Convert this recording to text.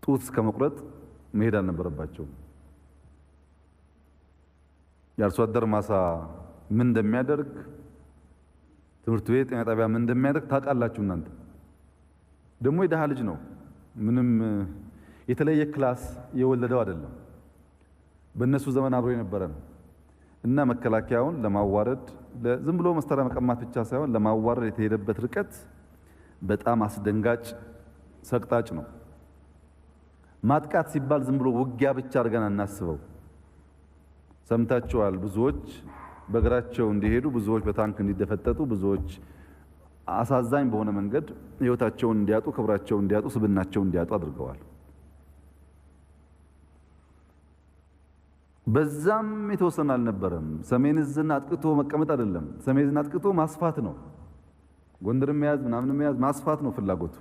ጡት እስከ መቁረጥ መሄድ አልነበረባቸውም። የአርሶ አደር ማሳ ምን እንደሚያደርግ፣ ትምህርት ቤት፣ ጤና ጣቢያ ምን እንደሚያደርግ ታውቃላችሁ እናንተ። ደግሞ የድሃ ልጅ ነው። ምንም የተለየ class የወለደው አይደለም። በእነሱ ዘመን አብሮ የነበረ ነው እና መከላከያውን ለማዋረድ፣ ዝም ብሎ መሳሪያ መቀማት ብቻ ሳይሆን ለማዋረድ የተሄደበት ርቀት በጣም አስደንጋጭ ሰቅጣጭ ነው። ማጥቃት ሲባል ዝም ብሎ ውጊያ ብቻ አድርገን አናስበው። ሰምታችኋል። ብዙዎች በእግራቸው እንዲሄዱ፣ ብዙዎች በታንክ እንዲደፈጠጡ፣ ብዙዎች አሳዛኝ በሆነ መንገድ ሕይወታቸውን እንዲያጡ፣ ክብራቸውን እንዲያጡ፣ ስብናቸውን እንዲያጡ አድርገዋል። በዛም የተወሰነ አልነበረም። ሰሜን ዕዝን አጥቅቶ መቀመጥ አይደለም። ሰሜን ዕዝን አጥቅቶ ማስፋት ነው። ጎንደርን መያዝ፣ ምናምን መያዝ፣ ማስፋት ነው ፍላጎቱ።